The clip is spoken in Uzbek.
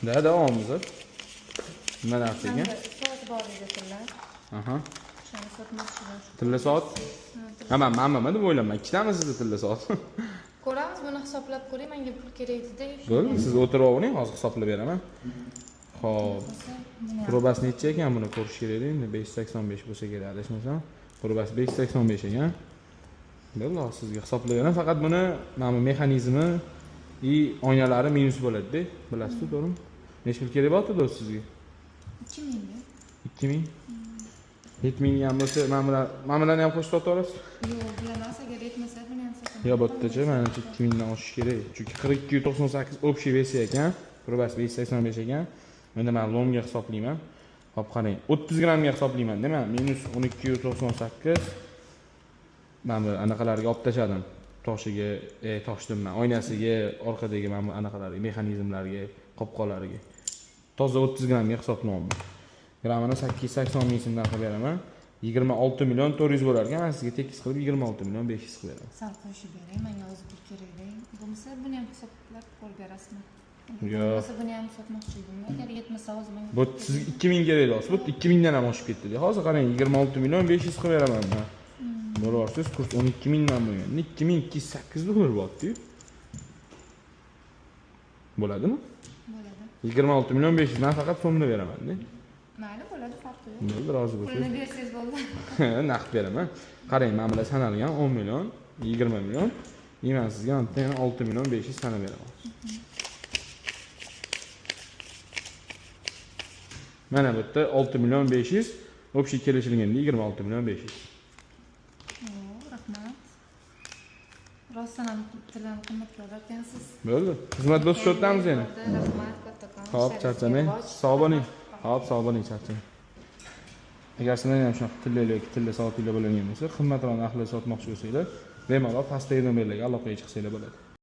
Да, davomimiz. Nima narsa ekan? Manda soat bor edi, tilla. Aha. O'shani sotmoqchi edim. Tilla soat? Ha, man manmi deb o'ylayman. Ikkitami sizda tilla soat? Ko'ramiz, buni hisoblab ko'ring, menga pul kerak edi-da. Bo'ldi, siz o'tirib oling, hozir hisoblab beraman. Xo'p. Probasi necha ekan, buni ko'rish kerak edi endi. 585 bo'lsa kerak, adashmasam. Probasi 585 ekan. Bo'ldi, hozir sizga hisoblab beraman. Faqat buni mana bu mexanizmi и oynalari minus bo'ladi-da. Bilasiz-ku, to'g'rimi? Necha pul kerak bo'lyapti do'st sizga? 2000 ga. 2000. 7000 ham bo'lsa, mana bularni ham qo'shib sota olasiz. Yo'q, bular emas, agar yetmasa buni ham sotaman. Yo, bu yerdachi, manimcha 2000 dan oshishi kerak. Chunki 42,98 общий вес i ekan. Probasi 585 ekan. Endi men lomga hisoblayman. Hop, qarang. 30 grammga hisoblayman, nima? Minus 12,98. Mana bu anaqalarga olib tashladim. Toshiga, tosh deyman, oynasiga, orqadagi mana bu anaqalarga, mexanizmlarga, qopqonlariga. Toza 30 grammga hisoblayapman. Grammini 880 ming so'mdan qilib beraman. 26 million 400 bo'lar ekan. Men sizga tekis qilib 26 million 500 qilib beraman. Sal qo'shib bering, menga hozir pul kerak-da. Bo'lmasa buni ham hisoblab qo'yib berasizmi? Yo'q. Bo'lmasa buni ham sotmoqchi edim. Agar yetmasa hozir menga. Bu sizga 2000 kerak edi, bu 2000 dan ham oshib ketdi. Hozir qarang, 26 million 500 qilib beraman men. Bo'larsiz, kurs 12 mingdan bo'lgan. 2208 dollar bo'lyapti-yu. Bo'ladimi? Bo'ladi. 26 million 500 men faqat so'mda beraman-da. Mayli, bo'ladi, farqi yo'q. Bo'ldi, rozi Pulini bo'lsangiz. bersangiz bo'ldi. Naqd beraman. Qarang, mana bular sanalgan 10 million, 20 million. И men sizga bitta yana 6 million 500 sanab beraman. Mana bu yerda 6 million 500, общий kelishilganda 26 million 500. Oo, rahmat. Rostdan ham tilani qimmatga olarkansiz. Bo'ldi. Xizmat do'st счет damiz yana. Rahmat kattakon. Hop, charchamang. Sog' bo'ling. Hop, sog' bo'ling, charchamang. Agar sizlar ham shunaqa tilla yoki tilla soatinglar bo'ladigan bo'lsa, qimmatroq narxlarda sotmoqchi bo'lsanglar, bemalol pastdagi nomerlarga aloqaga chiqsanglar bo'ladi.